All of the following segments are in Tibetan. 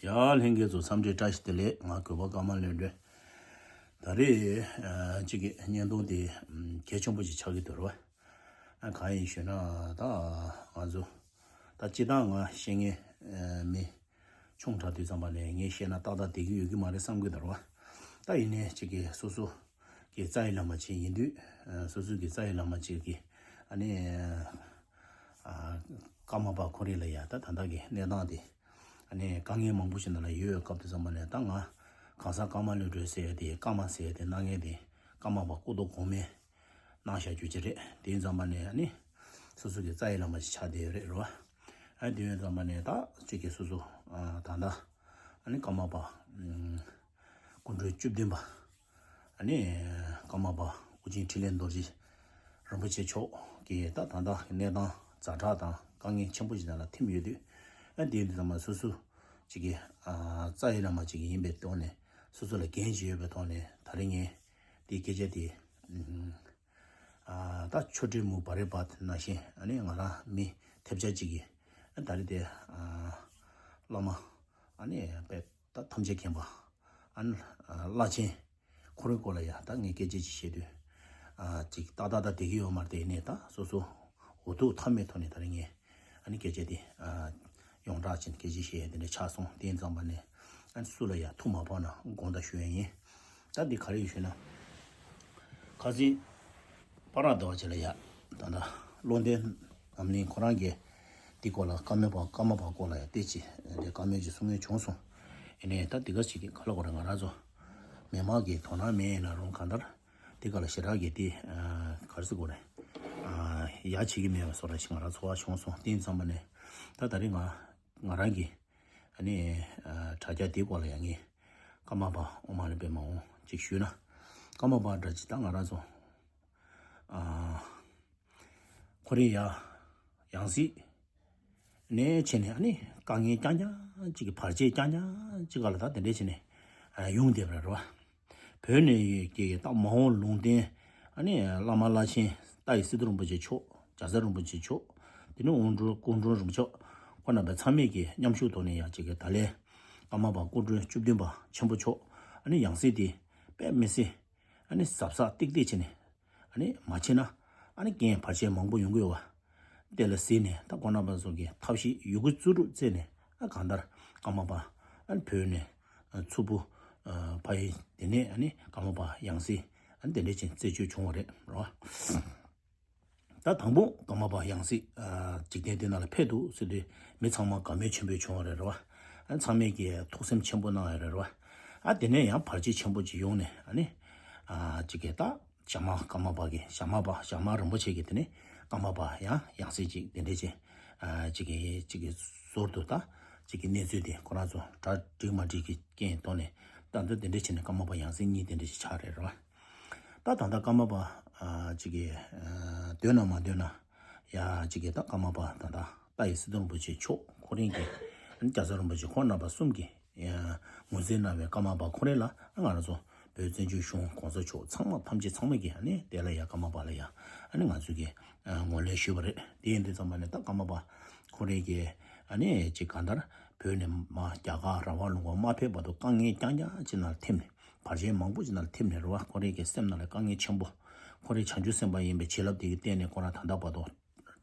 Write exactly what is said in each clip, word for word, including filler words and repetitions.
ཡ། ལྷན་རྒྱས་ཚོ་འཚམས་འདྲི་བཀྲ་ཤིས་བདེ་ལེགས། ང་གུས་པ་ཀརྨ་ལྷུན་གྲུབ། ད་རེས་ཨ་གཅིག་གི་བརྙན་ཐུང་དེ་ཨམ་གལ་ཆེན་པོ་ཞིག་ཆགས་ཀྱི་འདུག་ར་བ། ཨ་གང་ཡིན་ཞུས་ན་ད་ང་ཚོ་ད་སྤྱིར་བཏང་ང་བཤད་མཁན་ཨ་མི་ཆུང་དྲགས་དུས་ཙམ་པ་ནས་ངས་བཤད་ན་ཏག་ཏག་བསྡད་ཀྱི་ཡོད་ཀྱི་མ་རེད་བསམ་གྱི་འདུག་ར་བ། ད་ཡིན་ནའི་གཅིག་གི་སོ་སོ་གི་རྩ་བའི་བླ་མ་ཅིག་ཡིན་དུས་ཨ་སོ་སོ་གི་རྩ་བའི་བླ་མ་ཅིག་གི་ཨ་ནི་ཨ་ཀརྨ་པ་ཁོ་རེ་ལ་ཡ་ད་ད་ལྟ་གི་གནས་སྟངས་དེ། ཨ་ནི་དཀའ་ངལ་མང་པོ་ཞིག་ནང་ལ་ཡོད་སྐབས་དེ་ཙམ་པ་ནས་ད་ང་གང་ཟག་ཀརྨ་ལྷུན་གྲུབ་ཟེར་ཡ་དེ་ཀརྨ་ཟེར་ཡ་དེ་གནང་མཁན་དེ་ཀརྨ་པ་སྐུ་ཐོག་གོང་མས་གནང་བཞག་རྒྱུ་ཅིག་རེད། དེ་ཙམ་པ་ནས་ཨ་ནི་སོ་སོ་གི་རྩ་བའི་བླ་མ་ཞིག་ཆགས་བསྡད་ཡོད་རེད་རོ། ཨ་དེ་ཡོད་ཙམ་པ་ནས་ད་གཅིག་གི་སོ་སོ་ཨ་ད་ལྟ་ཨ་ནི་ཀརྨ་པ་ཨུམ་སྐུ་ཕྲེང་བཅུ་བདུན་པ། ཨ་ནི་ཀརྨ་པ་ཨོ་རྒྱན་འཕྲིན་ལས་རྡོ་རྗེ་རིན་པོ་ཆེ་མཆོག་གིས་ད་ད་ལྟ་གནས་སྟངས་ཛ་དྲག་དང་དཀའ་ངལ་ཆེན་པོ་ཞིག་ནང་ལ་ཐིམ་ཡོད་དུས། ཨ་དེ་ཡིན་དུས་ཙམ་པ་སོ་སོ་གཅིག་གི་ཨ་རྩ་བའི་བླ་མ་གཅིག་གི་ཡིན་པའི་ཐོག་ནས་སོ་སོ་ལ་འགན་ཞིག་ཡོད་པའི་ཐོག་ནས་ད་རེས་ངས་དེའི་སྐད་ཆ་དེ་ཨ་ད་ཆོ་འཕྲུལ་མུ་བ་རེ་བ་ནང་བཞིན་ཨ་ནི་ང་རང་མི་ཐེབས་ཆག་གཅིག་གིས་ཨ་ད་རེས་དེ་ཨ་བླ་མ་ཨ་ནི་དཔེ་ད་ཐམས་ཅད་མཁྱེན་པ་ཨ་ནི་བླ་ཆེན་ཁོ་རའི་སྐོར་ལ་ཡ་ད་ངས་སྐད་ཆ་ཅིག་བཤད་དུས་ཨ་ཅིག་ཏག་ཏག་ཏག་བསྡད་ཀྱི་ཡོད་མ་རེད། དེ་ནས་ད་སོ་སོ་འུ་ཐུག་ཐབས་མེད་ཐོག་ནས་ད་རེས་ངས་ཨ་ནི་སྐད་ཆ་དེ་ཨ་ཡོངས་གྲགས་ཅན་སྐད་ཆ་བཤད་ཡ་དེ་འདྲ་ཆགས་སོང་། དེ་ཙམ་པ་ནས་ཨ་ནི་སུ་ལ་ཡ་ཐུག་མ་ཕོག་ན་དགོངས་དག་ཞུ་ཡ་ཡིན། ད་འདི་ག་རེ་ཡོད་ཞུས་ན། ཁ་སང་པ་ར་ཟླ་བ་ཅིག་ལ་ཡ་ད་ལྟ་བློ་ལྡན་རྣམ་གླིང་ཁོ་རང་གིས་འདི་སྐོར་ལ་ཀརྨ་པ་ཀརྨ་པ་སྐོར་ལ་ཡ་ཏེ་ཅི་འདི་བཀའ་མོལ་ཅིག་གསུང་མཁན་བྱུང་སོང་། ཡིན་ནའི་ད་འདི་ག་ཅིག་གི་ག་ལ་གོ་རེ་ང་རང་ཚོ་མི་མང་གི་དོ་སྣང་མེད་ཡིན་ན་རུང་གང་ལྟར་འདི་ག་ལ་ཞེ་དྲག་གི་དེ་ག་རེ་ཟེར་དགོས་རེད། ཡ་བྱེད་ཀྱི་མེད་པ་བཟོ་འདྲ་ཞིག་ང་རང་ཚོར་བ་བྱུང་སོང་། དེ་ཡིན་ཙམ་པ་ནས་ད་ད་རེས་ང་ང་རང་གི་ཨ་ནི་ཨ་དྲ་རྒྱ་དེའི་སྐོར་ལ་ཡང་ངས་ཀརྨ་པ་ཨོཾ་མ་ཎི་པདྨ་ཧཱུྃ་ཅིག་ཞུས་ན། ཀརྨ་པ་འདྲ་ཅིག་ད་ང་རང་ཚོ་ཨ་ཁོ་རེ་ཡ་ཡང་སྲིད་ནས་བྱས་ནས་ཨ་ནི་དཀའ་ངལ་རྐྱང་རྐྱང་ཅིག་གི་བར་ཆད་རྐྱང་རྐྱང་ཅིག་ག་ལ་ད་དེ་འདྲས་བྱས་ནས་ཨ་ཡོང་བསྡད་པ་རེད་བ། བོད་ནས་ཀྱི་ད་མ་འོངས་ལུང་བསྟན་ཨ་ནི་བླ་མ་བླ་ཆེན་ཏཱའི་སི་ཏུ་རིན་པོ་ཆེ་མཆོག་རྒྱ་ཚ་རིན་པོ་ཆེ་མཆོག་དེ་ནས་དབོན་སྤྲུལ་སྐུ་སྤྲུལ་རིན་པོ་ཆེ་ཁོ་རྣམ་པ་ཚང་མས་ཀྱི་མཉམ་ཞུགས་ཐོག་ནས་ཡང་ཅིག་གི་ད་ལན་ཀརྨ་པ་སྐུ་ཕྲེང་བཅུ་བདུན་པ་ཆེན་པོ་མཆོག་ཨ་ནི་ཡང་སྲིད་དེ་དཔེ་མི་སྲིད་ཨ་ནི་གཟབ་གཟབ་ཏིག་ཏིག་བྱས་ནས་ཨ་ནི་མ་བྱས་ན་ཨ་ནི་རྐྱེན་བར་ཆད་མང་པོ་ཡོང་གི་ཡོད་བ། དེ་ལ་གཟིགས་ནས་ད་ཁོང་རྣམ་པ་ཚོ་གི་ཐབས་ཤེས་ཡོད་རྒུ་རྩལ་སྤྲུགས་བཙལ་ནས་ཨ་གང་ལྟར་ཀརྨ་པ་ཨ་ནི་བོད་ནས་ཨ་མཚུར་ཕུ་ཨ་ཕ་ཡུལ་དེ་ནས་ཨ་ནི་ཀརྨ་པ་ཡང་སྲིད་ཨ་ནི་དེ་འདྲས་ཅིག་རྩད་གཅོད་བྱུང་བ་རེད་རོ། ད་དང་པོ་ཀརྨ་པ་ཡང་སྲིད་ཨ་འཇིག་རྟེན་འདི་ནང་ལ་ཕེབས་འདུག་ཟེར་དུས་མི་ཚང་མ་དགའ་མོས་ཆེན་པོས་བྱུང་བ་རེད་རོ། ཨ་ཚང་མས་ཀྱི་ཐུགས་སེམས་ཆེན་པོ་གནང་ཡོད་རེད་རོ། ཨ་དེ་ནས་ཡང་བར་ཆད་ཆེན་པོ་ཅིག་ཡོང་ནས་ཨ་ནི་ཨ་ཅིག་གི་ད་ཞྭ་དམར་ཀརྨ་པ་གི་ཞྭ་དམར་པ་ཞྭ་དམར་རིན་པོ་ཆེ་གི་དེ་ནས་ཀརྨ་པ་ཡང་ཡང་སྲིད་ཅིག་དེ་འདྲས་ཅིག་ཨ་ཅིག་གི་ཅིག་གི་ཟུར་དུ་ད་ཅིག་གི་གནས་ཚུལ་དེ་ཁོ་རང་ཚོ་གྲ་འགྲིག་མ་འགྲིག་གི་རྐྱེན་ཐོག་ནས་ད་ལྟ་དེ་འདྲས་བྱས་ནས་ཀརྨ་པ་ཡང་སྲིད་གཉིས་དེ་འདྲས་ཅིག་ཆགས་རེད་རོ། ད་ད་ལྟ་ཀརྨ་པ་ཨ་ཅིག་གི་ཨ་འདོད་ན་མ་འདོད་ན་ཡ་ཅིག་གི་ད་ཀརྨ་པ་ད་ལྟ་ཏཱའི་སི་ཏུ་རིན་པོ་ཆེ་མཆོག་ཁོ་རང་གི་རྒྱ་ཚ་རིན་པོ་ཆེ་ཁོང་རྣམ་པ་གསུམ་གྱིས་ངོས་འཛིན་གནང་བའི་ཀརྨ་པ་ཁོ་རང་ལ་ང་རང་ཚོ་བོད་བཙན་བྱོལ་གཞུང་གོང་ས་མཆོག་ཚང་མ་ཐམས་ཅད་ཚང་མ་གིས་ཨ་ནི་དེ་ལ་ཡ་ཀརྨ་པ་ལ་ཡ་ཨ་ནི་ང་ཚོ་གིས་ངོས་ལེན་ཞུས་པ་རེད། དེ་ཡིན་དུས་ཙམ་པ་ནས་ད་ཀརྨ་པ་ཁོ་རང་གིས་ཨ་ནི་ཅིག་གང་ལྟར་བོད་ནས་མ་རྒྱ་གར་རང་དབང་ལུང་པ་མ་ཕེབས་བར་དུ་དཀའ་ངལ་རྐྱང་རྐྱང་ཅིག་ནང་ཐིམ་ནས་བར་ཆད་མང་པོ་ཅིག་ནང་ཐིམ་ནས་རེད་བ། ཁོ་རང་གི་སེམས་ནང་ལ་དཀའ་ངལ་ཆེན་པོ་ཁོ་རང་བྱང་ཆུབ་སེམས་དཔའ་ཡིན་པའི་བྱིན་རླབས་དེ་གི་བརྟེན་ནས་ཁོ་རང་ད་ལྟ་བར་དུ་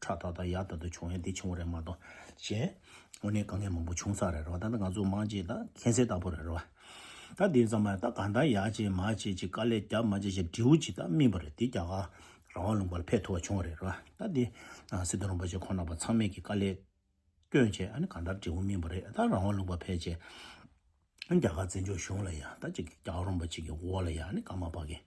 ཁྲ་ཏག་ཏག་ཡག་ཏག་ཏག་བྱུང་ཡ་འདི་བྱུང་བ་རེད་མ་གཏོགས་གཞན་དངོས་གནས་དཀའ་ངལ་མང་པོ་བྱུང་ས་རེད་རོ། ད་ལྟ་ང་ཚོ་མང་ཆེ་ད་མཁྱེན་གསལ་ལྟ་བུ་རེད་རོ། ད་འདི་ཙམ་པ་ད་གང་ལྟར་ཡག་ཅིག་མ་ཅིག་ཅིག་དཀའ་ལས་རྒྱབ་མ་བྱས་ཅིག་འབྲས་བུ་ཅིག་ད་སྨིན་པ་རེད། འདི་རྒྱ་གར་རང་དབང་ལུང་པར་ཕེབས་ཐུབ་པ་བྱུང་བ་རེད་རོ། ད་འདི་སི་ཏུ་རིན་པོ་ཆེ་ཁོང་རྣམ་པ་ཚང་མས་ཀྱི་དཀའ་ལས་བསྐྱོན་བྱས་ཨ་ནི་གང་ལྟར་འབྲས་བུ་སྨིན་པ་རེད། ད་རང་དབང་ལུང་པ་ཕེབས་བྱས་རྒྱ་གར་བཙན་བྱོལ་གཞུང་ལ་ཡང་ད་ཅིག་རྒྱལ་བ་རིན་པོ་ཆེ་གི་འོག་ལ་ཡང་ནི་ཀརྨ་པ་གི་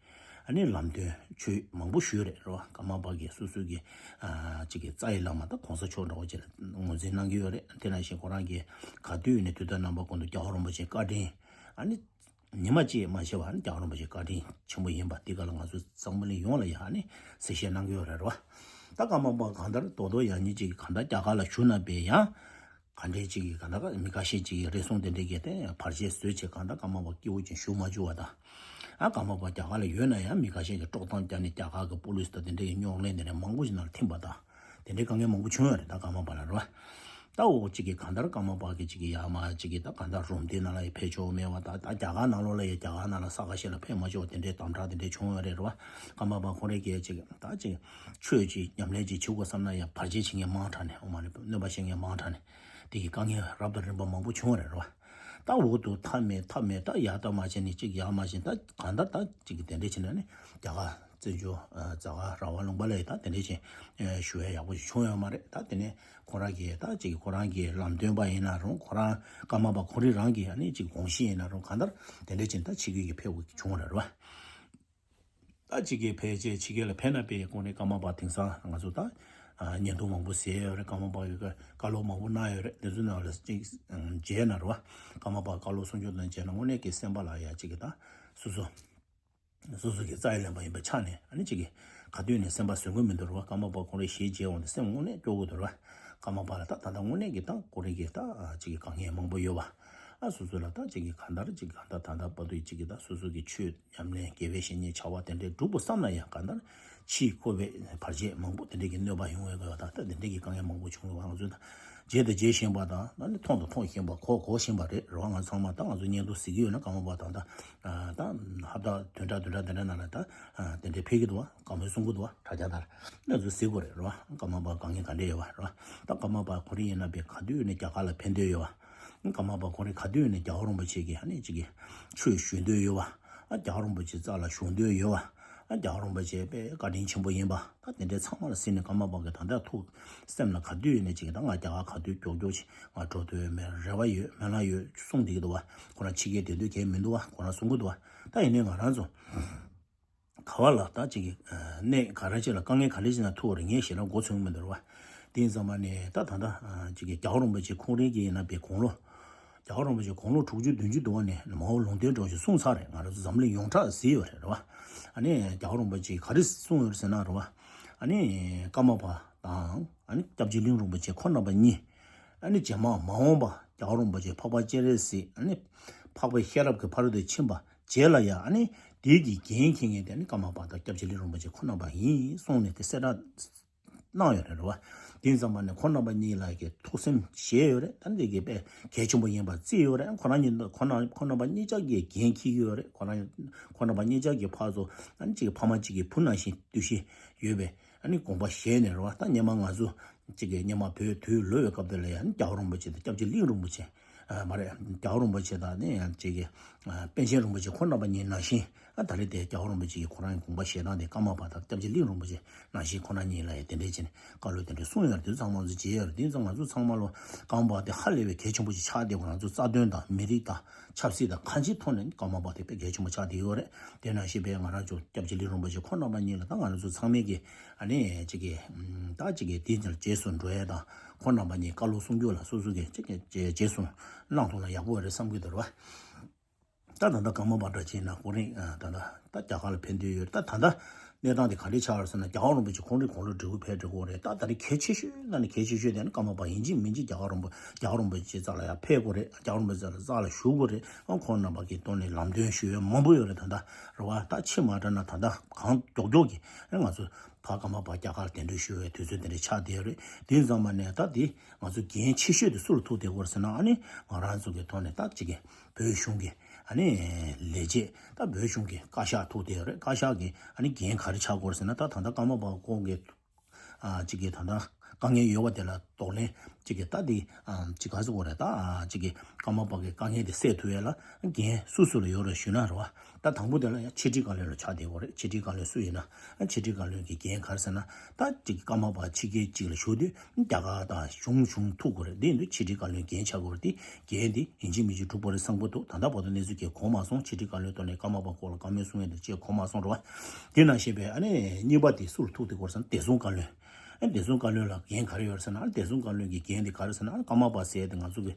ཨ་ནི་ལམ་སྟོན་ཆོས་མང་པོ་ཞུས་རེད་རོ། ཀརྨ་པ་གི་སོ་སོ་གི་ཨ་ཅིག་གི་རྩ་ཡི་བླ་མ་ད་གོང་ས་མཆོག་འདྲ་བོ་ཅིག་ལ་ངོས་འཛིན་གནང་གི་ཡོད་རེད། དེ་ནང་བཞིན་ཁོ་རང་གི་ག་དུས་ནས་དུས་དང་རྣམ་པ་ཀུན་ཏུ་རྒྱལ་བ་རིན་པོ་ཆེའི་བཀའ་དྲིན་ཨ་ནི་ཉི་མ་གཅིག་མ་ཤི་བ་ནི་རྒྱལ་བ་རིན་པོ་ཆེའི་བཀའ་དྲིན་ཆེན་པོ་ཡིན་པ་འདི་ག་ལ་ང་ཚོ་འཛམ་བུ་གླིང་ཡོངས་ལ་ཡང་ནི་གསལ་བཤད་གནང་གི་ཡོད་རེད་རོ། ད་ཀརྨ་པ་གང་ལྟར་རྡོག་རྡོག་ཡང་ཉིད་ཅིག་གང་ལྟར་རྒྱ་གར་ལ་བཞུགས་ན་པས་ཡང་ག་འདྲའི་ཅིག་གིས་གང་ལྟར་མི་ཁ་ཤས་ཅིག་གིས་རེ་ཟུང་དེ་འདྲའི་གལ་ཏེ་བར་ཆད་བཟོས་བྱས་གང་ལྟར་ཀརྨ་པ་སྐྱིད་པོ་ཅིག་བཞུགས་མ་བཅུག་པ་དང་། ཨ་ཀརྨ་པ་རྒྱ་གར་ལ་ཡོད་ན་ཡང་མི་ཁ་ཤས་ཀྱིས་དཀྲོག་གཏམ་བརྒྱབ་ནས་རྒྱ་གར་གྱི་པུ་ལིས་དང་དེ་འདྲའི་རྙོག་གླེང་དེ་འདྲ་མང་པོ་ཞིག་ནང་ལ་ཐིམ་པ་དང་། དེ་འདྲའི་དཀའ་ངལ་མང་པོ་བྱུང་ཡོད་རེད། ད་ཀརྨ་པ་ལ་རེད་བ། ད་འོ་གཅིག་གི་གང་ལྟར་ཀརྨ་པ་གི་གཅིག་གི་ཡར་མར་གཅིག་གི་ད་གང་ལྟར་རོམ་དེ་ནང་ལ་ཡང་ཕེབས་ཆོག་མེད་པ། ད་ད་རྒྱ་གར་ནང་ལོགས་ལ་ཡང་རྒྱ་གར་ནང་ལ་ས་ཁ་ཤས་ལ་ཕེབས་མ་ཆོག་དེ་འདྲའི་དམ་དྲག་དེ་འདྲའི་བྱུང་ཡོད་རེད་རེད་བ། ཀརྨ་པ་ཁོ་རང་གིས་གཅིག་ད་གཅིག་ཆོས་ཅིག་ཉམས་ལེན་ཅིག་བྱེད་དགོས་བསམ་ན་ཡང་བར་ཆད་བྱེད་མཁན་མང་དྲགས་ནས། འོ་མ་ནི་གནོད་པ་བྱེད་མཁན་མང་དྲགས་ནས། དེ་གི་དཀའ་ངལ་རབ་དང་རིམ་པ་མང་པོ་བྱུང་བ་རེད་རེད་བ། ད་འོ་དུ་ཐབས་མེད་ཐབས་མེད་ད་ཡར་ད་མར་བྱས་ནས་གཅིག་ཡར་མར་བྱས་ད་གང་ལྟར་ད་གཅིག་གི་དེ་འདྲའི་བྱས་ནས་ནི་རྒྱ་གར་བཙན་བྱོལ་རྫ་དཀར་ར་བ་ལུང་པ་ལ་ཡི་ད་དེ་འདྲའི་བྱས་ཞུ་ཡ་ཡག་པོ་ཞིག་བྱུང་ཡོད་མ་རེད། ད་དེ་ནས་ཁོ་རང་གིས་ད་གཅིག་ཁོ་རང་གི་ལམ་སྟོན་པ་ཡིན་ན་རུང་། ཁོ་རང་ཀརྨ་པ་ཁོ་རང་རང་གི་ཨ་ནི་གཅིག་དགོངས་གཞི་ཡིན་ན་རུང་། གང་ལྟར་དེ་འདྲའི་བྱས་ད་ཕྱི་རྒྱལ་གྱི་ཕེབས་དགོས་བྱུང་བ་རེད་རེད་བ། ད་ཕྱི་རྒྱལ་ཕལ་ཆེར་ཕྱི་རྒྱལ་ལ་ཕེབས་ན་ཕེབས་ཡས་གོང་ནས་ཀརྨ་པ་དེང་སང་ང་ཚོ་ད་ཨ་བརྙན་ཐུང་མང་པོ་གཟིགས་ཡོད་རེད། ཀརྨ་པ་གི་བཀའ་སློབ་མང་པོ་གནང་ཡོད་རེད། དེ་ཚོ་ནང་ལ་གཅིག་མཇལ་ན་རེད་བ། ཀརྨ་པ་བཀའ་སློབ་གསུང་ཆོས་དང་མཇལ་ན་དངོས་གནས་ཀྱི་སེམས་པ་ལ་ཡ་གཅིག་གི་ད་སོ་སོ་སོ་སོ་གི་རྩ་བའི་ལེན་པ་ཡིན་པའི་ཆ་ནས་ཨ་ནི་གཅིག་གི་ག་དུས་ནས་སེམས་པ་བཟོད་མཁན་མི་འདུག་རེད་བ། ཀརྨ་པ་ཁོང་རའི་ཞལ་མཇལ་འོང་དུས་སེམས་དངོས་གནས་སྐྱོ་གི་འདུག་རེད་བ། ཀརྨ་པ་ལ་ད་ད་ལྟ་དངོས་གནས་ཀྱི་ད་ཁོ་རའི་གི་ད་གཅིག་གི་དཀའ་ངལ་མང་པོ་ཡོད་བ། ཨ་སོ་སོ་ལ་ད་གཅིག་གི་གང་ལྟར་གཅིག་གང་ལྟར་ད་ལྟ་བར་དུ་གཅིག་གི་ད་སོ་སོ་གི་ཆོས་ཉམས་ལེན་དགེ་བའི་བཤེས་གཉེན་བྱ་བ་དེ་འདྲའི་སྒྲུབ་དགོས་བསམ་ན་ཡང་། གང་ལྟར་ཕྱིའི་འཁོར་བའི་བར་ཆད་མང་པོ་དེ་འདྲའི་གི་གནོད་པ་ཡོང་བའི་སྐབས་ད་ལྟ་དེ་འདྲའི་གི་དཀའ་ངལ་མང་པོ་བྱུང་ཡོད་བ། ང་ཚོས་ད་མཇལ་དང་མཇལ་བཞིན་པ་དང་ད་ནི་མཐོང་དང་མཐོང་བཞིན་པ་གོ་གོ་བཞིན་པ་རེད་རེད་བ། ང་ཚང་མ་ད་ང་ཚོ་བརྙན་ཐུང་གཟིགས་ཀྱི་ཡོད་ན་ཀརྨ་པ་ད་ལྟ་ད་ཧབ་ད་བདུན་ཕྲག་བདུན་ཕྲག་དེ་འདྲ་ནང་ལ་ད་དེ་འདྲའི་ཕེབས་ཀྱི་འདུག་བ། བཀའ་མོལ་གསུང་གི་འདུག་བ། དྲ་རྒྱ་ནང་ལ་ང་ཚོས་གཟིགས་དགོས་རེད་རེད་བ། ཀརྨ་པ་དཀའ་ངལ་ག་འདྲ་ཡོད་བ་རེད་བ། ད་ཀརྨ་པ་ཁོ་རང་ཡིན་ན་པས་ག་དུས་ནས་རྒྱ་གར་ལ་ཕེབས་འདོད་ཡོད་བ། ཀརྨ་པ་ཁོ་རང་ག་དུས་ནས་རྒྱལ་བ་རིན་པོ་ཆེ་གི་ཨ་ནི་གཅིག་གི་ཆོས་ཞུ་འདོད་ཡོད་བ། ཨ་རྒྱལ་བ་རིན་པོ་ཆེ་རྩ་ལ་ཞུགས་འདོད་ཡོད་བ། ཨ་རྒྱལ་བ་རིན་པོ་ཆེ་དཔེ་བཀའ་དྲིན་ཆེན་པོ་ཡིན་པ། ད་དེ་འདྲའི་ཚང་མ་ལ་གཟིགས་ནས་ཀརྨ་པ་གི་ད་ལྟ་ཐུགས་སེམས་ལ་ག་དུས་ཡོད་ནས་གཅིག་གི་ད་ང་རྒྱ་གར་ག་དུས་མགྱོགས་མགྱོགས་ཅིག་ང་འགྲོ་འདོད་ཡོད་མེད་རེ་བ་ཡོད་སྨོན་ལམ་ཡོད་གསུངས་བསྡད་ཀྱི་འདུག་བ། ཁོ་རང་ཕྱི་རྒྱལ་སྡོད་འདོད་གལ་མི་འདུག་བ། ཁོ་རང་གསུང་གི་འདུག་བ། ད་ཡིན་ནའི་ང་རང་ཚོ་ག་བ་ལ་ད་གཅིག་གི་གནས་ག་རེ་ཅིག་ལ་དཀའ་ངལ་ག་རེ་ཅིག་ན་ཐུག་པ་རེད། ངས་ཞེ་དྲག་མགོ་ཚོས་ཀྱི་མི་འདུག་རེད་བ། དེ་ཡིན་ཙང་མ་ནས་ད་ད་ལྟ་གཅིག་གི་རྒྱལ་བ་རིན་པོ་ཆེ་ཁོང་རང་གི་ཡིན་ན་པའི་དགུང་ལོ། རྒྱལ་བ་རིན་པོ་ཆེ་དགུང་ལོ་དྲུག་ཅུ་བདུན་ཅུ་འདུག་བ་ནས་མ་འོངས་ལུང་བསྟན་འགྲོ་ཞིག་གསུངས་ཚར་རེད། ང་རང་ཚོ་འཛམ་གླིང་ཡོངས་གྲགས་གཟིགས་ཡོད་རེད་རེད་བ། ཨ་ནི་རྒྱལ་བ་རིན་པོ་ཆེ་ག་རེ་གསུངས་ཡོད་རེད་ཟེར་ན་རེད་བ། ཨ་ནི་ཀརྨ་པ་དང་ཨ་ནི་སྐྱབས་རྗེ་གླིང་རིན་པོ་ཆེ་ཁོང་རྣམ་པ་གཉིས། ཨ་ནི་རྗེས་མ་མ་འོངས་པ་རྒྱལ་བ་རིན་པོ་ཆེ་འཕགས་པ་སྤྱན་རས་གཟིགས་ཨ་ནི་འཕགས་པའི་ཤེས་རབ་ཀྱི་ཕ་རོལ་ཏུ་ཕྱིན་པ་རྗེས་ལ་ཡང་ཨ་ནི་དེའི་གི་འགན་འཁྱེར་མཁན་དེ་ཨ་ནི་ཀརྨ་པ་དང་སྐྱབས་རྗེ་གླིང་རིན་པོ་ཆེ་ཁོང་རྣམ་པ་ཡིན་གསུངས་ནས་དེ་གསལ་བསྒྲགས་གནང་ཡོད་རེད་རེད་བ། དེ་ཙམ་པ་ནས་ཁོང་རྣམ་པ་གཉིས་ལ་གི་ཐུགས་སེམས་བཞེས་ཡོད་རེད། ད་འདི་གི་དཔེ་གལ་ཆེན་པོ་ཡིན་པ་བརྩིས་ཡོད་རེད། ཁོ་རང་གཉིས་ཁོ་རང་ཁོང་རྣམ་པ་གཉིས་ཆ་གི་འགན་འཁྱེར་གྱི་ཡོད་རེད། ཁོ་རང་ཁོང་རྣམ་པ་གཉིས་ཆ་གི་ཕར་ཚུར་ཨ་ནི་གཅིག་ཕ་མ་གཅིག་གི་བུ་ནང་བཞིན་འདུ་ཤེས་ཡོད་པའི་ཨ་ནི་དགོངས་པ་བཞེས་ནས་རེད་བ། ད་སྔོན་མ་ང་ཚོ་གཅིག་གི་སྔོན་མ་བོད་དུས་ལོ་བའི་སྐབས་དེ་ལ་ཡང་རྒྱལ་བ་རིན་པོ་ཆེ་དང་སྐྱབས་རྗེ་གླིང་རིན་པོ་ཆེ། ཨ་མ་རེད། རྒྱལ་བ་རིན་པོ་ཆེ་དང་ནི་ཡང་གཅིག་གི་ཨ་པཎ་ཆེན་རིན་པོ་ཆེ་ཁོང་རྣམ་པ་གཉིས་ནང་བཞིན། ཨ་ད་རེས་དེ་རྒྱལ་བ་རིན་པོ་ཆེ་གིས་ཁོ་རང་གི་དགོངས་པ་བཞེས་སྟངས་དེ་ཀརྨ་པ་དང་སྐྱབས་རྗེ་གླིང་རིན་པོ་ཆེ་ནང་བཞིན་ཁོ་རང་གཉིས་ལ་ཡང་དེ་འདྲས་བྱས་ནས་བཀའ་སློབ་དེ་འདྲས་གསུངས་ཡོད་རེད། དེ་ཚང་མ་ཚོ་མཇལ་ཡོད་རེད། དེ་ཚང་ང་ཚོ་ཚང་མ་ལོ་ཀརྨ་པ་དེ་ཧ་ལས་པའི་གལ་ཆེན་པོ་ཞིག་ཆགས་བསྡད་ཡོད། ང་ཚོ་རྩ་དོན་དང་མི་རིགས་དང་ཆབ་སྲིད་དང་གང་ཅིའི་ཐོག་ནས་ཀརྨ་པ་དེ་དཔེ་གལ་ཆེན་པོ་ཆགས་བསྡད་ཡོད་རེད། དེ་ནང་བཞིན་པའི་ང་རང་ཚོ་སྐྱབས་རྗེ་གླིང་རིན་པོ་ཆེ་ཁོང་རྣམ་པ་གཉིས་ལ་ད་ང་རང་ཚོ་ཚང་མས་ཀྱི་ཨ་ནི་གཅིག་གི་ད་གཅིག་གི་དེ་ཚོར་རྗེས་སུ་འགྲོ་ཡས་དང་ཁོང་རྣམ་པ་གཉིས་བཀའ་སློབ་གསུང་རྒྱུ་ལ་སོ་སོ་གི་གཅིག་གི་རྗེས་སུ་གནང་ཐུབ་ན་ཡག་པོ་རེད་བསམ་གྱི་འདུག་རེད་བ། ད་ད་ལྟ་ཀརྨ་པ་འདྲ་བྱས་ན་ཁོ་རང་ད་ལྟ་ད་རྒྱ་གར་ལ་ཕེབས་འདོད་ཡོད། ད་ད་ལྟ་གནས་སྟངས་དེ་ག་འདྲས་ཆགས་ཡོད་ཟེར་ན། རྒྱལ་བ་རིན་པོ་ཆེ་ཁོང་རང་དགུང་ལོ་བགྲེས་པོ་ཕེབས་འགྲོ་གི་རེད། ད་ད་རེས་གལ་ཆེ་ཤོས་ནང་ནས་གལ་ཆེ་ཤོས་དེ་ནི་ཀརྨ་པ་ཡིན་གཅིག་མིན་གཅིག་རྒྱ་གར་རིན་པོ་རྒྱལ་བ་རིན་པོ་ཆེ་རྩ་ལ་ཡར་ཕེབས་དགོས་རེད། རྒྱལ་བ་རིན་པོ་ཆེ་རྩ་ལ་བཞུགས་དགོས་རེད། ཨ་ཁོང་རྣམ་པ་གི་ཐོག་ནས་ལམ་སྟོན་ཞུ་ཡས་མང་པོ་ཡོད་རེད། ད་ལྟ་རེད་བ། ད་ཕྱི་མ་འདྲ་ན་ད་ལྟ་གང་མགྱོགས་མགྱོགས་ཀྱི་ང་ཚོ་ཕ་ཀརྨ་པ་རྒྱ་གར་གདན་འདྲེན་ཞུ་བའི་དུས་ཚོད་དེ་འདྲ་ཆགས་བསྡད་ཡོད་རེད། དེ་ཙམ་པ་ནས་ད་དེ་ང་ཚོ་འགན་ཆེ་ཤོས་དེ་སུ་ལ་ཐུག་བསྡད་ཡོད་རེད་ཟེར་ན། ཨ་ནི་ང་རང་ཚོ་གི་ཐོག་ནས་ད་གཅིག་གི་བོད་གཞུང་གི་ཨ་ནི་ལས་བྱེད། ད་བོད་གཞུང་གི་བཀའ་ཤག་ཐུག་བསྡད་ཡོད་རེད། བཀའ་ཤག་གི་ཨ་ནི་འགན་ག་རེ་ཆགས་ཀྱི་ཡོད་རེད་ཟེར་ན། ད་ད་ལྟ་ཀརྨ་པ་ཁོང་གི་ཨ་གཅིག་གི་ད་ལྟ་དཀའ་ངལ་ཡོད་པ་དེ་ལ་གདོང་ལེན་གཅིག་གི་ད་དེ་ཨ་གཅིག་ག་ཟེར་དགོས་རེད། ད་ཨ་གཅིག་གི་ཀརྨ་པ་གི་དཀའ་ངལ་དེ་སེལ་ཐུབ་ཡས་ལ་འགན་སུ་སུ་ལ་ཡོད་རེད་ཞུས་ན་རེད་བ། ད་དང་པོ་དེ་ལ་ཡང་ཕྱི་དྲིལ་བཀའ་བློན་ལ་ཆགས་བསྡད་ཡོད་རེད། ཕྱི་དྲིལ་བཀའ་བློན་སུ་ཡིན་ན་ཨ་ཕྱི་དྲིལ་བཀའ་བློན་གྱི་འགན་ག་རེ་ཟེར་ན། ད་གཅིག་ཀརྨ་པ་ཕྱི་རྒྱལ་གཅིག་ལ་བཞུགས་དུས་རྒྱ་གར་དང་གཞུང་གཞུང་ཐུག་དགོས་རེད། དེ་ཡིན་དུས་ཕྱི་དྲིལ་བཀའ་བློན་འགན་ཆགས་དགོས་རེད། དེ་འགན་དེ་ཡིན་གཅིག་མིན་གཅིག་འགྲུབ་དགོས་རེད་བསམ་གྱི་འདུག་ད་ལྟ་བར་དུ་གནས་ཚུལ་གྱི་གོ་མ་སོང་། ཕྱི་དྲིལ་བཀའ་བློན་ཐོག་ནས་ཀརྨ་པ་སྐོར་ལ་བཀའ་མོལ་གསུང་ཡས་དེ་ཅིག་གོ་མ་སོང་རེད་བ། དེ་ནང་བཞིན་པའི་ཨ་ནི་གཉིས་པ་དེ་སུ་ལ་ཐུག་བསྡད་ཀྱི་ཡོད་རེད་ཟེར་ན། བདེ་སྲུང་བཀའ་བློན། ཨ་བདེ་སྲུང་བཀའ་བློན་ལ་འགན་ག་རེ་ཡོད་རེད་ཟེར་ན། ཨ་བདེ་སྲུང་བཀའ་བློན་གྱི་འགན་དེ་ག་རེ་ཟེར་ན། ཨ་ཀརྨ་པ་ཟེར་ཡས་དེ་ང་ཚོ་གི་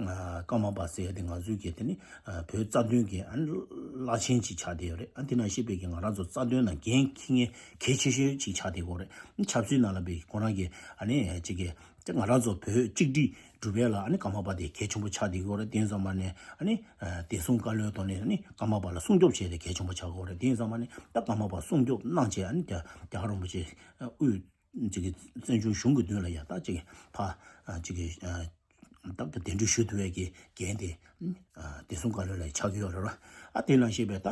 ཨ་ཀརྨ་པ་ཟེར་ཡས་དེ་ང་ཚོའི་གི་དེ་ནི་ཨ་བོད་རྩ་དོན་གྱི་ཨ་ནི་བླ་ཆེན་ཅིག་ཆགས་བསྡད་ཡོད་རེད། ཨ་དེ་ནང་བཞིན་པའི་གི་ང་རང་ཚོ་རྩ་དོན་ནང་འགན་འཁྱེར་མཁན་གལ་ཆེ་ཤོས་ཅིག་ཆགས་བསྡད་ཡོད་རེད། ཆབ་སྲིད་ནང་ལ་པའི་ཁོ་རང་གི་ཨ་ནི་ཅིག་གི་ང་རང་ཚོ་བོད་གཅིག་སྒྲིལ་སྒྲུབ་ཡས་ལ་ཨ་ནི་ཀརྨ་པ་དེ་གལ་ཆེན་པོ་ཆགས་བསྡད་ཡོད་རེད། དེ་ཙམ་པ་ནས་ཨ་ནི་ཨ་བདེ་སྲུང་བཀའ་བློན་ཐོག་ནས་ཨ་ནི་ཀརྨ་པ་ལ་སྲུང་སྐྱོབ་བྱས་ཏེ་གལ་ཆེན་པོ་ཆགས་ཡོད་རེད། དེ་ཙམ་པ་ནས་ད་ཀརྨ་པ་སྲུང་སྐྱོབ་གནང་བྱས་ཨ་ནི་རྒྱ་རྒྱ་གར་རིན་པོ་ཆེ་དབུས་ ཅིག་གི་བཙན་བྱོལ་གཞུང་གི་མདུན་ལ་ཡ་ད་ཅིག་ཕ་ཅིག་གི་ད་གདན་འདྲེན་ཞུ་ཐུབ་པའི་གི་འགན་དེ་བདེ་སྲུང་བཀའ་བློན་ལ་ཆགས་ཀྱི་ཡོད་རེད་བ། ཨ་དེ་ནང་བཞིན་པའི་ད་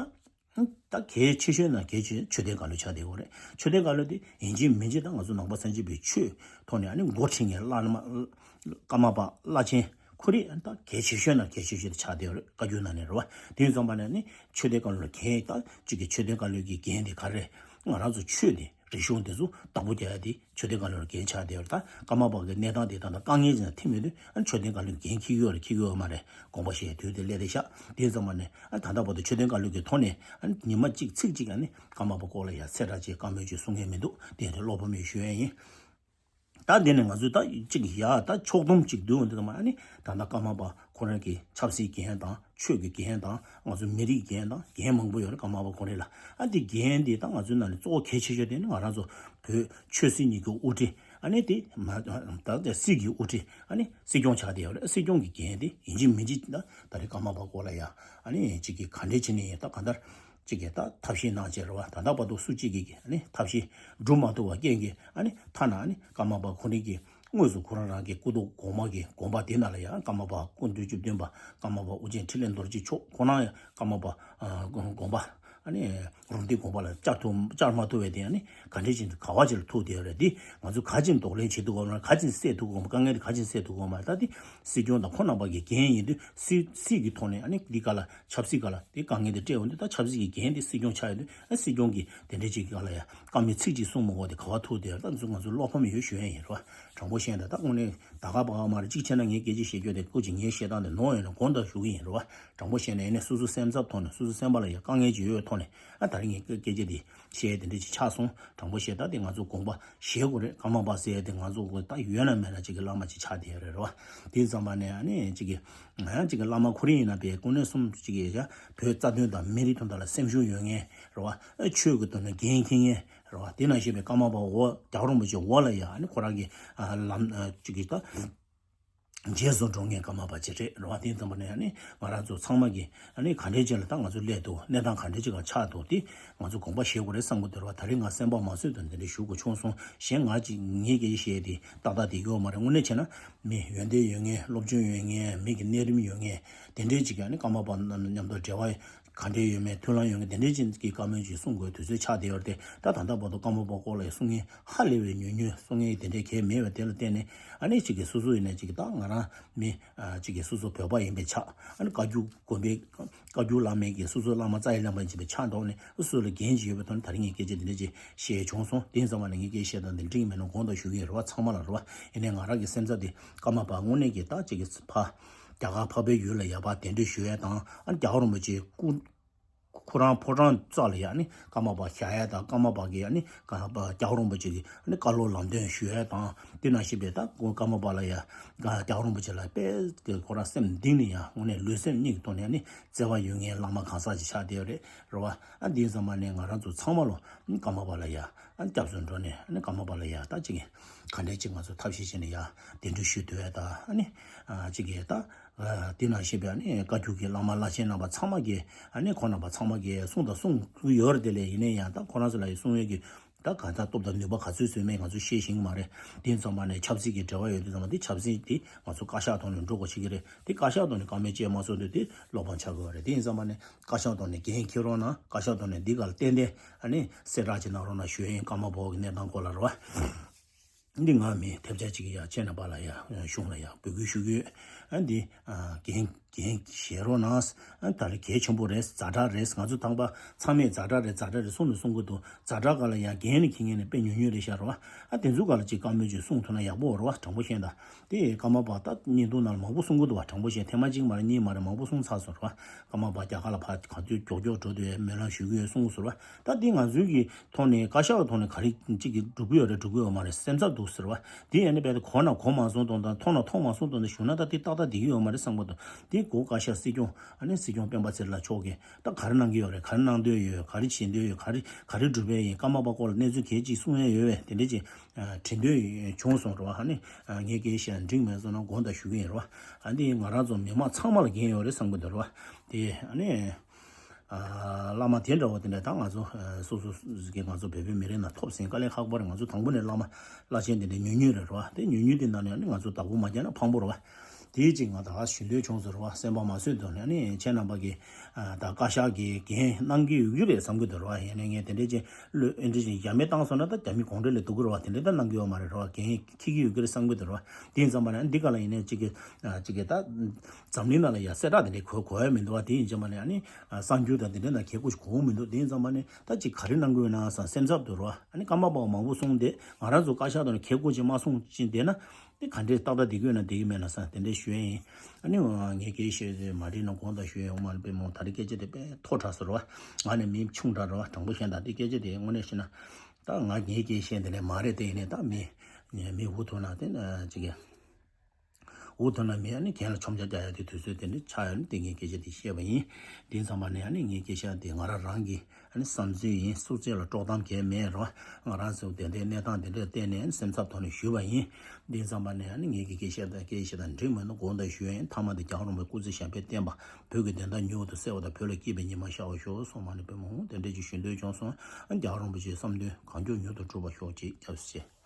ད་གལ་ཆེ་ཤོས་ན་གལ་ཆེ་ཆོས་དོན་བཀའ་བློན་ཆགས་བསྡད་ཡོད་རེད། ཆོས་དོན་བཀའ་བློན་དེ་ཡིན་གཅིག་མིན་གཅིག་ད་ང་ཚོ་ནང་པ་སངས་རྒྱས་པའི་ཆོས་ཐོག་ནས་ཨ་ནི་འགོ་ཁྲིད་མཁན་བླ་མ་ཀརྨ་པ་བླ་ཆེན་ཁོ་རེ་ད་གལ་ཆེ་ཤོས་ན་གལ་ཆེ་ཤོས་དེ་ཆགས་བསྡད་ཡོད་རེད། བཀའ་བརྒྱུད་ནང་ནས་རེད་བ། དེ་ཡིན་ཙང་པ་ནས་ནི་ཆོས་དོན་བཀའ་བློན་ལ་འགན་ད་གཅིག་གི་ཆོས་དོན་བཀའ་བློན་གྱི་འགན་དེ་ག་རེ་ང་རང་ཚོ་ཆོས་དེ་རིག་གཞུང་དེ་ཚོ་བདག་པོ་རྒྱག་ཡ་དེ་ཆོས་དོན་བཀའ་བློན་ལ་འགན་ཆགས་བསྡད་ཡོད་རེད། ད་ཀརྨ་པ་གི་གནས་སྟངས་དེ་ད་ལྟ་དཀའ་ངལ་ཅིག་ན་ཐིམ་ཡོད་དུས་ཨ་ཆོས་དོན་བཀའ་བློན་འགན་འཁྱེར་གྱི་ཡོད་རེད་འཁྱེར་གྱི་ཡོད་མ་རེད། དགོངས་པ་བཞེས་དུས་དེ་སླེབས་བསྡད་ཤག་དེ་ཙམ་པ་ནས་ཨ་ད་ལྟ་བར་དུ་ཆོས་དོན་བཀའ་བློན་གྱི་ཐོག་ནས་ཨ་ཉི་མ་གཅིག་ཚིག་གཅིག་ཨ་ནི་ཀརྨ་པ་སྐོར་ལ་ཡ་གསལ་བསྒྲགས་ཅིག་བཀའ་མོལ་ཅིག་གསུང་མཁན་མི་འདུག་དེ་དེ་བློ་ཕམ་ཡོད་ཞུ་ཡ་ཡིན། ད་དེ་ནས་ང་ཚོས་ད་གཅིག་ཡ་ད་ཕྱོགས་བསྡོམས་གཅིག་བསྡུས་འོང་དུས་ཙམ་ཨ་ནི་ད་ལྟ་ཀརྨ་པ་ཁོ་རང་གི་ཆབ་སྲིད་འགན་དང་ཆོས་ཀྱི་འགན་དང་ང་ཚོ་མི་རིགས་འགན་དང་འགན་མང་པོ་ཡོད་རེད། ཀརྨ་པ་ཁོ་རང་ལ་ཨ་དེ་འགན་དེ་ད་ང་ཚོའི་ནང་ནས་གཙོ་བོ་གལ་ཆེ་ཤོས་དེ་ནི་ང་རང་ཚོ་བོད་ཆོས་སྲིད་གཉིས་ཀྱི་དབུ་ཁྲིད་ཨ་ནི་དེ་མ་ད་ལྟ་སྲིད་ཀྱི་དབུ་ཁྲིད་ཨ་ནི་སྲིད་སྐྱོང་ཆགས་བསྡད་ཡོད་རེད། སྲིད་སྐྱོང་གི་འགན་དེ་ཡིན་གཅིག་མིན་གཅིག་ད་ད་རེས་ཀརྨ་པ་སྐོར་ལ་ཡ་ཨ་ནི་གཅིག་གི་ག་འདྲས་བྱས་ནས་ཡིན་ད་གང་ལྟར། གཅིག་གིས་ད་ཐབས་ཤེས་གནང་བྱས་རེད་བ། ད་ལྟ་བར་དུ་སུ་གཅིག་གིས་ཨ་ནི་ཐབས་ཤེས་སྒྲུབ་མ་ཐུབ་པ་རྐྱེན་གྱིས་ཨ་ནི་ཐ་ན་ཨ་ནི་ཀརྨ་པ་ཁོ་རང་གིས་དངོས་སུ་ཁོ་རང་རང་གི་སྐུ་ཐོག་གོང་མ་གི་དགོན་པ་དེ་ནང་ལ་ཡང་ཀརྨ་པ་སྐུ་མདུན་བཅུ་བདུན་པ་ཀརྨ་པ་ཨོ་རྒྱན་འཕྲིན་ལས་རྡོ་རྗེ་མཆོག་ཁོ་རང་ཡང་ཀརྨ་པ་ཨ་དགོན་པ་ཨ་ནི་རོམ་བཏེག་དགོན་པ་ལ་བཅར་ཐུབ་བཅར་མ་ཐུབ་པའི་དེ་ཨ་ནི་ག་འདྲས་ཅིག་ག་བ་ཅིག་ལ་ཐུག་བསྡད་ཡོད་རེད། འདི་ང་ཚོ་ག་ཅིག་གདོང་ལེན་བྱེད་ཐུབ་ཀྱི་ཡོད་མ་རེད། ག་ཅིག་སེལ་ཐུབ་ཀྱི་ཡོད་མ་རེད། དཀའ་ངལ་དེ་ག་ཅིག་སེལ་ཐུབ་ཀྱི་ཡོད་མ་རེད། ད་དེ་སྲིད་སྐྱོང་དང་ཁོ་རྣམ་པ་གི་འགན་ཡིན་དུས་སྲིད་སྲིད་ཀྱི་ཐོག་ནས་ཨ་ནི་འདི་ག་ལ་ཆབ་སྲིད་ག་ལ་དེ་དཀའ་ངལ་དེ་སྤྲད་འོང་དུས་ད་ཆབ་སྲིད་ཀྱི་འགན་དེ་སྲིད་སྐྱོང་ཆགས་ཡོད་དུས་ཨ་སྲིད་སྐྱོང་གིས་དེ་འདྲའི་ཅིག་ག་ལ་ཡ་བཀའ་མོལ་ཚིག་གཅིག་གསུང་མ་དགོས་དེ་ག་བ་ཐུག་དེ་ད་ཚོ་ང་ཚོ་བློ་ཕམ་ཡོད་ཞུ་ཡ་ཡིན་རེད་བ། དྲང་པོ་བཤད་ན་ད་དངོས་གནས་ད་ག་པ་ག་མ་རེད། གཅིག་བྱས་ན་ངས་སྐད་ཆ་བཤད་རྒྱུ་དེ་ཁོ་ཅིག་ངའི་བཤད་སྟངས་དེ་ནོར་ཡོད་ན་དགོངས་དག་ཞུ་གི་ཡིན་རེད་བ། དྲང་པོ་བཤད་ན་ཡིན་ན་སོ་སོ་སེམས་འཚབ་ཐོག་ནས་སོ་སོ་སེམས་པ་ལ་ཡ་དཀའ་ངལ་ཅིག་ཡོད་ཐོག་ནས་ཨ་ད་རིང་ངས་སྐད་ཆ་དེ་བཤད་དེ་འདྲ་ཅིག་ཆགས་སོང་། དྲང་པོ་བཤད་ད་དེ་ང་ཚོ་དགོངས་པ་བཞེས་དགོས་རེད། ཀརྨ་པ་ཟེར་ཡ་དེ་ང་ཚོ་གི་ད་ཡོད་ན་མེད་ན་ཅིག་གི་བླ་མ་ཅིག་ཆགས་བསྡད་ཡོད་རེད་རེད་བ། དེ་ཙམ་པ་ནས་ཨ་ནི་ཅིག་གི་ང་ཡང་ཅིག་གི་བླ་མ་ཁོ་རང་ཡིན་ན་པའི་ཀུན་ནས་གསུམ་ཅིག་གི་ཡ་བོད་རྩ་དོན་དང་མི་རིགས་དོན་དག་ལ་སེམས་ཤུགས་ཡོད་མཁན་རེད་བ། ཆོས་ཀྱི་དོན་ལ་འགན་འཁྱེར་མཁན་རེད་བ། དེ་ནང་བཞིན་པའི་ཀརྨ་པ་འོ་རྒྱལ་བ་རིན་པོ་ཆེ་འོ་ལ་ཡ་ཨ་ནི་ཁོ་རང་གི་ལམ་ཅིག་གི་ད། རྗེས་སུ་འགྲོ་མཁན་ཀརྨ་པ་ཅིག་རེད་རེད་བ། དེ་ཙམ་པ་ནས་ཨ་ནི་ང་རང་ཚོ་ཚང་མ་གིས་ཨ་ནི་ག་འདྲས་ཅིག་ལ་ད་ང་ཚོ་སླེབས་འདུག་གནས་སྟངས་ག་འདྲས་ཅིག་ག་ཆགས་འདུག་དེ་ང་ཚོ་དགོངས་པ་བཞེས་དགོས་རེད་བསམ་གི་འདུག་རེད་བ། ད་རིང་ང་སེམས་པ་མ་བཟོད་དུ་འདི་འདྲས་ཞུ་དགོས་བྱུང་སོང་། གཞན་ང་ཅིག་ངའི་སྐད་ཆ་བཤད་དེ་ཏག་ཏག་དེ་ཡོད་མ་རེད། དངོས་གནས་བྱས་ན་མི་ཡོན་ཏན་ཡོད་མཁན་སློབ་སྦྱོང་ཡོད་མཁན་མི་གི་གནས་རིམ་ཡོད་མཁན་དེ་འདྲས་ཅིག་གིས་ཨ་ནི་ཀརྨ་པ་རྣམས་མཉམ་དུ་འབྲེལ་བ་ག་འདྲས་ཡོད་མེད་མཐུན་ལམ་ཡོད་མཁན་དེ་འདྲས་ཅིག་གི་བཀའ་མོལ་ཅིག་གསུང་དགོས་དུས་ཚོད་ཆགས་བསྡད་ཡོད་རེད་དེ། ད་ད་ལྟ་བར་དུ་ཀརྨ་པ་སྐོར་ལ་ཡང་གསུང་མཁན་ཧ་ལས་པའི་ཉུང་ཉུང་། གསུང་མཁན་དེ་འདྲའི་གལ་མེད་པ་དེ་ལ་བརྟེན་ནས་ཨ་ནི་གཅིག་གིས་སོ་སོ་ཡིན་ན་གཅིག་གིས་ད་ང་རང་མི་གཅིག་གིས་སོ་སོ་བོད་པ་ཡིན་པའི་ཆ་ཨ་ནི་བཀའ་བརྒྱུད་དགོན་པའི་བཀའ་བརྒྱུད་བླ་མའི་གི་སོ་སོ་བླ་མ་རྩ་བའི་བླ་མ་ཡིན་པའི་ཆ་འདོགས་ནས་སོ་སོ་ལ་འགན་ཅིག་ཡོད་པའི་ཐོག་ནས་ད་རིང་ངས་སྐད་ཆ་དེ་འདྲ་ཅིག་བཤད་བྱུང་སོང་། དེ་ཡིན་ཙང་མ་ནས་ངས་སྐད་བཤད་སྟངས་འདི་འགྲིག་མེད་ན་དགོངས་དག་ཞུ་གི་ཡིན་རེད་བ། ཚང་མ་ལ་རེད་བ། ཡིན་ནའི་ང་རང་གི་སེམས་འཚབ་དེ་ཀརྨ་པ་དངོས་གནས་ཀྱི་ད་གཅིག་གིས་ཕ་རྒྱ་གར་འཕགས་པའི་ཡུལ་ལ་ཡར་ཕར་གདན་འདྲེན་ཞུ་ཡས་དང་ཨ་ནི་རྒྱལ་བ་རིན་པོ་ཆེའི་སྐུ། ཁོ་རང་ཕོ་བྲང་རྩ་ལ་ཡ་ནི་ཀརྨ་པ་བཞག་ཡ་དང་ཀརྨ་པ་གི་ཡ་ནི་ཀ་པ་རྒྱལ་བ་རིན་པོ་ཆེ་གི་ནི་བཀའ་སློབ་ལམ་སྟོན་ཞུ་ཡ་དང་དེ་ནང་བཞིན་པའི་ད་ཀརྨ་པ་ལ་ཡ་རྒྱལ་བ་རིན་པོ་ཆེ་ལ་དཔེ་ཁོ་རང་སེམས་གཏིང་ནས་ཡ་དངོས་གནས་ལུས་སེམས་གཉིས་ཀྱི་ཐོག་ནས་ནི་བརྩེ་བ་ཡོད་མཁན་བླ་མ་གང་ཟག་ཅིག་ཆགས་བསྡད་ཡོད་རེད་རེད་བ། ཨ་འདི་ཙམ་པ་ནས་ང་རང་ཚོ་ཚང་མ་ལོ་ཀརྨ་པ་ལ་ཡ་ཨ་སྐྱབས་སུ་འགྲོ་ནས་ནི་ཀརྨ་པ་ལ་ཡ་ད་ཅིག་ག་འདྲས་ཅིག་ང་ཚོ་ཐབས་ཤེས་བྱས་ནས་ཡ་གདན་འདྲེན་ཞུ་འདོད་ཡ་ད་ཨ་ནི་ཅིག་གི་ད། དེ་ནང་བཞིན་པའི་ཨ་ནི་བཀའ་བརྒྱུད་ཀྱི་བླ་མ་བླ་ཆེན་རྣམ་པ་ཚང་མ་གིས་ཨ་ནི་ཁོང་རྣམ་པ་ཚང་མ་གིས་གསུང་དང་གསུང་གི་ཡོད་རེད། དེ་ལས་ཡིན་ན་ཡང་ད་ཁོ་རང་ཚོ་ལ་ཡི་གསུང་ཡས་ཀྱི་ད་གང་ལྟར་སྟོབས་དང་ནུས་པ་ག་ཚོད་ཚོད་མེད་ང་ཚོ་ཤེས་ཤིང་མ་རེད། དེ་ཙམ་པ་ནས་ཆབ་སྲིད་ཀྱི་འབྲེལ་བ་ཡོད་དུས་ཙམ་པ་དེ་ཆབ་སྲིད་དེ་ང་ཚོ་བཀའ་ཤག་ཐོག་ནས་འགྲོ་དགོས་བྱེད་ཀྱི་རེད། དེ་བཀའ་ཤག་ཐོག་ནས་བཀའ་མོལ་བྱས་མ་སོང་དུས་དེ་བློ་ཕམ་ཆགས་དགོས་པ་རེད། དེ་ཡིན་ཙམ་པ་ནས་བཀའ་ཤག་ཐོག་ནས་འགན་འཁྱེར་རོགས་གནང་། བཀའ་ཤག་ཐོག་ནས་འདི་ག་ལ་ཏན་ཏན་ཨ་ནི་གསལ་བསྒྲགས་ཅིག་གནང་རོགས་གནང་ཞུ་ཡ་ཡིན། ཀརྨ་པ་གི་གནས་སྟངས་སྐོར་ལ་རེད་བ། འདི་ང་མི་ཐེབས་ཆག་ཅིག་ཡ་ཁྱེད་རྣམ་པ་ལ་ཡ་གཞུང་ལ་ཡ་འབོད་སྐུལ་ཞུ་གི་ཡོད། ཨ་འདི་ཨ་འགན་འགན་བཞེས་རོགས་གནང་། ཨ་ད་རེས་གལ་ཆེན་པོ་རེད། ཛ་དྲག་རེད། ང་ཚོ་ཐང་པ་ཚང་མས་ཛ་དྲག་རེད་ཛ་དྲག་རེད་གསུང་ནས་གསུང་གི་འདུག་ཛ་དྲག་ག་ལ་ཡ་འགན་ནས་འཁྱེར་མཁན་ནི་དཔེ་ཉུང་ཉུང་རེད་ཤག་རེད་བ། ཨ་དེ་ཚོ་ག་ལ་ཅིག་བཀའ་མོལ་ཅིག་གསུང་ཐུབ་ན་ཡག་པོ་རེད་བ། དྲང་པོ་བཤད་ན་ད་དེ་ཀརྨ་པ་ད་བརྙན་ཐུང་ནང་ལ་མང་པོ་གསུང་གི་འདུག་བ། དྲང་པོ་བཤད་ཐེངས་མ་གཅིག་མ་རེད་གཉིས་མ་རེད་མང་པོ་གསུང་ཚར་སོང་རེད་བ། ཀརྨ་པ་རྒྱ་གར་ལ་ཕར་ག་དུས་མགྱོགས་མགྱོགས་འགྲོ་འདོད་ཡོད་སྨོན་ལམ་ཞུ་གི་ཡོད་གསུང་གི་སོང་རེད་བ། ད་དེ་ང་ཚོའི་གི་ཐོག་ནས་བཀའ་ཤག་གི་ཐོག་ནས་ག་རེ་གཅིག་གིས་སྒྲུབ་ཀྱི་ཡོད་རེད་སྒྲུབ་ཀྱི་ཡོད་མ་རེད་སེམས་འཚབ་འདུག་ཟེར་བ། དེ་ཡང་ནི་དཔེ་གོ་ན་གོ་མ་སོང་དང་དང་མཐོང་ན་མཐོང་མ་སོང་དང་དང་ཞུ་ན་ད་དེ་ཏག་ཏག་བསྡད་ཀྱི་ཡོད་མ་རེད་བསམ་གི་འདུག་དེ་གོ་བཀའ་ཤག་སྲིད་སྐྱོང་ཨ་ནི་སྲིད་སྐྱོང་སྤེན་པ་ཚེ་རིང་ལགས་མཆོག་གིས་ད་ག་རེ་གནང་གི་ཡོད་རེད། ག་རེ་གནང་འདོད་ཡོད། ག་རེ་བྱེད་འདོད་ཡོད། ག་རེ་ག་རེ་སྒྲུབ་པའི་ཡིན། ཀརྨ་པ་སྐོར་ལ་གནས་ཚུལ་གལ་ཅིག་གསུང་ཡ་ཡོད་བས་དེ་འདྲས་ཅིག་དྲི་འདོད་བྱུང་སོང་རེད་བ། ཨ་ནི་ངས་སྐད་བཤད་འགྲིག་མེད་སོང་ན་དགོངས་དག་ཞུ་གི་ཡིན་རེད་བ། ཨ་འདི་ང་རང་ཚོ་མི་མང་ཚང་མ་ལ་འགན་ཡོད་རེད་བསམ་གི་འདུག་རེད་བ། དེ་ཨ་ནི། བླ་མ་དེ་འདྲ་བོ་དེ་འདྲ་ད་ང་ཚོ་སོ་སོ་གི་ང་ཚོ་བོད་པའི་མི་རིགས་ནང་ཐོབ་ཟིན་དཀའ་ལས་ཁག་པོ་རེད། ང་ཚོ་དང་པོ་ནས་བླ་མ་བླ་ཆེན་དེ་འདྲ་ཉུང་ཉུང་རེད་རོ། དེ་ཉུང་ཉུང་དེ་ནང་ནས་ནི་ང་ཚོ་བདག་པོ་མ་རྒྱག་ན་ཕངས་པོ་རེད་བ། དེའི་ཅིག་ང་ད་ག་ཞུ་འདོད་བྱུང་ཟེར་བ། སེམས་པ་མ་བཟོད་དོ་ནས་ནི་ཁྱེད་རྣམ་པ་གི་ད་བཀའ་ཤག་གི་འགན་གནང་གི་ཡོད་རྒྱུ་རེད་བསམ་གི་འདུག་རོ། ཡིན་ནའི་ངས་དེ་འདྲའི་ཅིག་བློས་ཨེ་འདྲ་ཅིག་རྒྱ་མི་བཏང་སོང་ན་ད་རྒྱ་མི་གོང་འདྲེ་ལས་སྡུག་གི་རོ་བ། དེ་འདྲ་ད་གནང་གི་ཡོད་མ་རེད་རོ། འགན་འཁྱེར་གི་ཡོད་གི་རེད་བསམ་གི་འདུག་རོ། དེ་ཡིན་ཙམ་པ་ནས་འདི་ག་ལ་ཡིན་ནའི་ཅིག་གི་ཅིག་གི་ད་འཛམ་གླིང་ནང་ལ་ཡ་གསལ་བསྒྲགས་དེ་འདྲའི་གོ་གོ་ཡ་མི་འདུག་བ། དེ་ཡིན་ཙམ་པ་ནས་ཨ་ནི་གསར་འགྱུར་དང་དེ་འདྲ་ན་ཁྱེད་ཀོ་ཞིག་གོ་གི་མི་འདུག་དེ་ཡིན་ཙམ་པ་ནས་ད་ཅིག་ག་རེ་གནང་གི་ཡོད་ན་བསམ་སེམས་འཚབ་འདུག་རོ། ཨ་ནི་སྐར་མ་པ་མང་པོ་སོང་སྟེ་ང་རང་ཚོ་བཀའ་ཤག་དང་ཁྱེད་ཀོ་ཅིག་མ་སོང་ཅིག་བསྡད་ན། དེ་ག་འདྲས་ཏག་ཏག་བསྡད་ཀྱི་ཡོད་ན་བསྡད་ཀྱི་མེད་ན་བསམ་དེ་འདྲས་ཞུ་ཡ་ཡིན། ཨ་ནི་ངས་སྐད་བཤད་དེ་མ་འགྲིག་ན་དགོངས་དག་ཞུ་ཡ་ཡོང་མ་རེད་པས་མོ། ད་རེས་སྐད་ཆ་དེ་དཔེ་མཐོ་དྲགས་སོང་རོ། ང་ནས་མི་ཆུང་དྲགས་རོ། དྲང་པོ་བཤད་ན་དེ་སྐད་ཆ་དེ་དངོས་གནས་བཤད་ན་ད་ང་ངའི་སྐད་བཤད་དེ་ནས་མ་རེད། དེ་ཡིན་ནས་ད་མི་མི་འུ་ཐུག་ན་དེ་ཅིག་གི་འུ་ཐུག་ན་མི་ཨ་ནི་གན་ལ་ཆོམ་ཆ་རྒྱག་ཡ་དེ་དུས་ཚོད་དེ་འདྲས་ཆགས་ཡོད་ནི་དེ་ངས་སྐད་ཆ་དེ་བཤད་པ་ཡིན། དེ་ཙམ་པ་ནས་ཨ་ནི་ངའི་སྐད་ཆ་དེ་ང་རང་རང་གི་ཨ་ནི་བསམ་ཚུལ་ཡིན། སུ་གཅིག་ལ་དཀྲོག་གཏམ་གང་ཡང་མེད་རོ། ང་རང་ཚོ་དེ་འདྲའི་གནས་སྟངས་དེ་འདྲ་བལྟས་ནས་སེམས་འཚབ་ཐོག་ནས་ཞུས་པ་ཡིན། འདི་ཙམ་པ་ནས་ཨ་ནི་ངེད་ཀྱི་སྐད་ཆ་དང་སྐད་ཆ་དང་འགྲིག་མེད་ན་དགོངས་དག་ཞུ་ཡིན། མཐའ་མ་དེ་རྒྱལ་བ་རིན་པོ་ཆེ་སྐུ་ཚེ་ཞབས་པད་བརྟན་པ། བོད་ཀྱི་བདེན་མཐའ་མྱུར་དུ་གསལ་བ་དང་། བོད་ལ་སྐྱིད་པའི་ཉི་མ་ཤར་བར་ཤོག་གསུངས་མ་ནི་པུས་མོ་དེ་འདྲ་ཅིག་ཞུ་འདོད་བྱུང་སོང་། རྒྱལ་བ་རིན་པོ་ཆེའི་བསམ་དོན་གང་མགྱོགས་མྱུར་དུ་འགྲུབ་པར་ཤོག་ཅེས་སྐྱབས་སུ་མཆི།